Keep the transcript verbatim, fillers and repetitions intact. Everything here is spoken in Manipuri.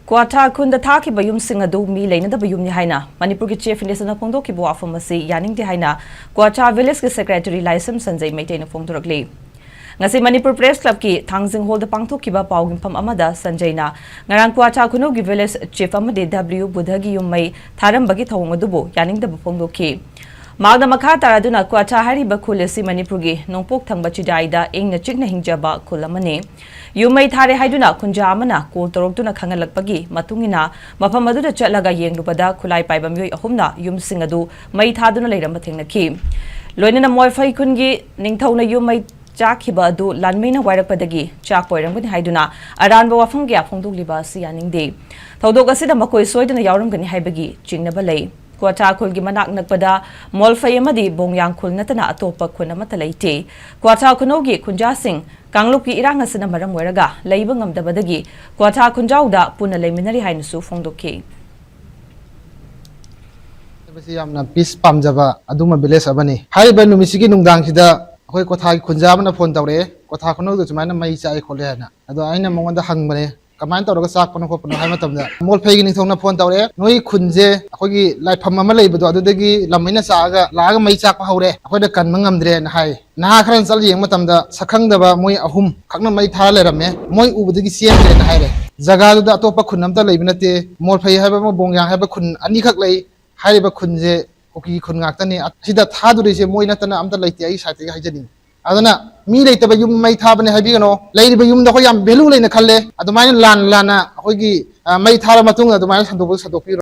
ꯀ꯭ꯋꯥꯊꯥ ꯈꯨꯟꯗ ꯊꯥꯈꯤꯕ ꯌꯨꯝꯁꯤꯡ ꯑꯗꯨ ꯃꯤ ꯂꯩꯅꯗꯕ ꯌꯨꯝꯅꯤ ꯍꯥꯏꯅ ꯃꯅꯤꯄꯨꯔꯒꯤ Chief Minister ꯅ ꯐꯣꯡꯗꯣꯛꯈꯤꯕ ꯋꯥꯐꯝ ꯑꯁꯤ ꯌꯥꯅꯤꯡꯗꯦ ꯍꯥꯏꯅ ꯀ꯭ꯋꯥꯊꯥ Village ꯀꯤ Secretary ꯂꯥꯏꯁ꯭ꯔꯝ ꯁꯟꯖꯩ ꯃꯩꯇꯩꯅ ꯐꯣꯡꯗꯣꯔꯛꯂꯤ꯫ ꯉꯁꯤ ꯃꯅꯤꯄꯨꯔ Press Club ꯀꯤ ꯊꯥꯡꯖꯤꯡ Hall ꯗ ꯄꯥꯡꯊꯣꯛꯈꯤꯕ ꯄꯥꯎ ꯌꯨꯝꯐꯝ ꯑꯃꯗ ꯁꯟꯖꯩꯅ ꯉꯔꯥꯡ ꯀ꯭ꯋꯥꯊꯥ ꯈꯨꯅꯧꯒꯤ Village Chief ꯑꯃꯗꯤ W ꯕꯨꯙꯒꯤ ꯌꯨꯝ ꯃꯩ ꯊꯥꯔꯝꯕꯒꯤ ꯊꯧꯑꯣꯡ ꯑꯗꯨꯕꯨ ꯌꯥꯅꯤꯡꯗꯕ ꯐꯣꯡꯗꯣꯛꯈꯤ꯫ ꯃꯍꯥꯛꯅ ꯃꯈꯥ ꯇꯥꯔꯗꯨꯅ, ꯀ꯭ꯋꯥꯊꯥ ꯍꯥꯏꯔꯤꯕ ꯈꯨꯜ ꯑꯁꯤ ꯃꯅꯤꯄꯨꯔꯒꯤ ꯅꯣꯡꯄꯣꯛ ꯊꯪꯕ ꯆꯤꯗꯥꯏꯗ ꯏꯪꯅ ꯆꯤꯛꯅ ꯍꯤꯡꯖꯕ ꯈꯨꯜ ꯑꯃꯅꯤ꯫ ꯌꯨꯝ ꯃꯩ ꯊꯥꯔꯦ ꯍꯥꯏꯗꯨꯅ ꯈꯨꯟꯖꯥ ꯑꯃꯅ call ꯇꯧꯔꯛꯇꯨꯅ ꯈꯪꯍꯜꯂꯛꯄꯒꯤ ꯃꯇꯨꯡ ꯏꯟꯅ, ꯃꯐꯝ ꯑꯗꯨꯗ ꯆꯠꯂꯒ ꯌꯦꯡꯂꯨꯕꯗ ꯈꯨꯠꯂꯥꯏ ꯄꯥꯏꯕ ꯃꯤꯑꯣꯏ ꯑꯍꯨꯝꯅ ꯌꯨꯝꯁꯤꯡ ꯑꯗꯨ ꯃꯩ ꯊꯥꯗꯨꯅ ꯂꯩꯔꯝꯕ ꯊꯦꯡꯅꯈꯤ꯫ ꯂꯣꯏꯅꯅ ꯃꯣꯜꯐꯩ ꯈꯨꯟꯒꯤ ꯅꯤꯡꯊꯧꯅ ꯌꯨꯝ ꯃꯩ ꯆꯥꯛꯈꯤꯕ ꯑꯗꯨ ꯂꯥꯟꯃꯤꯅ ꯋꯥꯏꯔꯛꯄꯗꯒꯤ ꯆꯥꯛꯄ ꯑꯣꯏꯔꯝꯒꯅꯤ ꯍꯥꯏꯗꯨꯅ ꯑꯔꯥꯟꯕ ꯋꯥꯐꯝ ꯀꯌꯥ ꯐꯣꯡꯗꯣꯛꯂꯤꯕ ꯑꯁꯤ ꯌꯥꯅꯤꯡꯗꯦ꯫ ꯊꯧꯗꯣꯛ ꯑꯁꯤꯗ ꯃꯈꯣꯏ ꯁꯣꯏꯗꯅ ꯌꯥꯎꯔꯝꯒꯅꯤ ꯍꯥꯏꯕꯒꯤ ꯆꯤꯡꯅꯕ ꯂꯩ꯫ ꯀ꯭ꯋꯥꯊꯥ ꯈꯨꯜꯒꯤ ꯃꯅꯥꯛ ꯅꯛꯄꯗ ꯃꯣꯜꯐꯩ ꯑꯃꯗꯤ ꯕꯣꯡꯌꯥꯡ ꯈꯨꯜ ꯅꯠꯇꯅ ꯑꯇꯣꯞꯄ ꯈꯨꯟ ꯑꯃꯠꯇ ꯂꯩꯇꯦ꯫ ꯀ꯭ꯋꯥꯊꯥ ꯈꯨꯅꯧꯒꯤ ꯈꯨꯟꯖꯥꯁꯤꯡ ꯀꯥꯡꯂꯨꯞꯀꯤ ꯏꯔꯥꯡ ꯑꯁꯤꯅ ꯃꯔꯝ ꯑꯣꯏꯔꯒ ꯂꯩꯕ ꯉꯝꯗꯕꯗꯒꯤ ꯀ꯭ꯋꯥꯊꯥ ꯈꯨꯟꯖꯥꯎꯗ ꯄꯨꯟꯅ ꯂꯩꯃꯤꯟꯅꯔꯤ ꯍꯥꯏꯅꯁꯨ ꯐꯣꯡꯗꯣꯛꯈꯤ꯫ ꯍꯥꯏꯕꯁꯤ ꯌꯥꯝꯅ peace ꯄꯥꯝꯖꯕ ꯑꯗꯨꯒꯨꯝꯕ village ꯑꯃꯅꯤ꯫ ꯍꯥꯏꯔꯤꯕ ꯅꯨꯃꯤꯠꯁꯤꯒꯤ ꯅꯨꯡꯗꯥꯡꯁꯤꯗ ꯑꯩꯈꯣꯏ ꯀ꯭ꯋꯥꯊꯥꯒꯤ ꯈꯨꯟꯖꯥ ꯑꯃꯅ phone ꯇꯧꯔꯛꯑꯦ, ꯀ꯭ꯋꯥꯊꯥ ꯈꯨꯅꯧꯗ ꯁꯨꯃꯥꯏꯅ ꯃꯩ ꯆꯥꯛꯑꯦ ꯈꯣꯠꯂꯦ ꯍꯥꯏꯅ꯫ ꯑꯗꯣ ꯑꯩꯅ ꯃꯉꯣꯟꯗ ꯍꯪꯕꯅꯦ, ꯀꯃꯥꯏꯅ ꯇꯧꯔꯒ ꯆꯥꯛꯄꯅꯣ ꯈꯣꯠꯄꯅꯣ ꯍꯥꯏꯕ ꯃꯇꯝꯗ, ꯃꯣꯜꯐꯩꯒꯤ ꯅꯤꯡꯊꯧꯅ phone ꯇꯧꯔꯛꯑꯦ, ꯅꯣꯏ ꯈꯨꯟꯁꯦ ꯑꯩꯈꯣꯏꯒꯤ ꯂꯥꯏꯐꯝ ꯑꯃ ꯂꯩꯕꯗꯣ ꯑꯗꯨꯗꯒꯤ ꯂꯥꯟꯃꯤꯅ ꯆꯥꯛꯑꯒ ꯂꯥꯛꯑꯒ ꯃꯩ ꯆꯥꯛꯄ ꯍꯧꯔꯦ, ꯑꯩꯈꯣꯏꯅ ꯀꯟꯕ ꯉꯝꯗ꯭ꯔꯦꯅ ꯍꯥꯏ꯫ ꯅꯍꯥ ꯈꯔꯅ ꯆꯠꯂ ꯌꯦꯡꯕ ꯃꯇꯝꯗ ꯁꯛꯈꯪꯗꯕ ꯃꯣꯏ ꯑꯍꯨꯝ ꯈꯛꯅ ꯃꯩ ꯊꯥꯔ ꯂꯩꯔꯝꯃꯦ, ꯃꯣꯏ ꯎꯕꯗꯒꯤ ꯆꯦꯟꯈ꯭ꯔꯦꯅ ꯍꯥꯏꯔꯦ꯫ ꯖꯒꯥꯗꯨꯗ ꯑꯇꯣꯞꯄ ꯈꯨꯟ ꯑꯝꯇ ꯂꯩꯕ ꯅꯠꯇꯦ, ꯃꯣꯜꯐꯩ ꯍꯥꯏꯕ ꯑꯃ ꯕꯣꯡꯌꯥꯡ ꯍꯥꯏꯕ ꯈꯨꯟ ꯑꯅꯤꯈꯛ ꯂꯩ꯫ ꯍꯥꯏꯔꯤꯕ ꯈꯨꯟꯁꯦ ꯀꯨꯀꯤ ꯈꯨꯟ ꯉꯥꯛꯇꯅꯤ꯫ ꯁꯤꯗ ꯊꯥꯗꯣꯔꯤꯁꯦ ꯃꯣꯏ ꯅꯠꯇꯅ ꯑꯝꯇ ꯂꯩꯇꯦ, ꯑꯩꯒꯤ side ꯇꯒꯤ ꯍꯥꯏꯖꯅꯤꯡꯉꯤ꯫ ꯑꯗꯨꯅ ꯃꯤ ꯂꯩꯇꯕ ꯌꯨꯝ ꯃꯩ ꯊꯥꯕꯅꯦ ꯍꯥꯏꯕꯤꯒꯅꯣ꯫ ꯂꯩꯔꯤꯕ ꯌꯨꯝꯗ ꯑꯩꯈꯣꯏ ꯌꯥꯝ value ꯂꯩꯅ ꯈꯜꯂꯦ꯫ ꯑꯗꯨꯃꯥꯏꯅ ꯂꯥꯟ ꯂꯥꯟꯅ ꯑꯩꯈꯣꯏꯒꯤ, ꯑ, ꯃꯩ ꯊꯥꯔ ꯃꯇꯨꯡꯗ ꯑꯗꯨꯃꯥꯏꯅ ꯁꯟꯗꯣꯛꯄꯗꯨ ꯁꯟꯗꯣꯛꯄꯤꯔꯣ꯫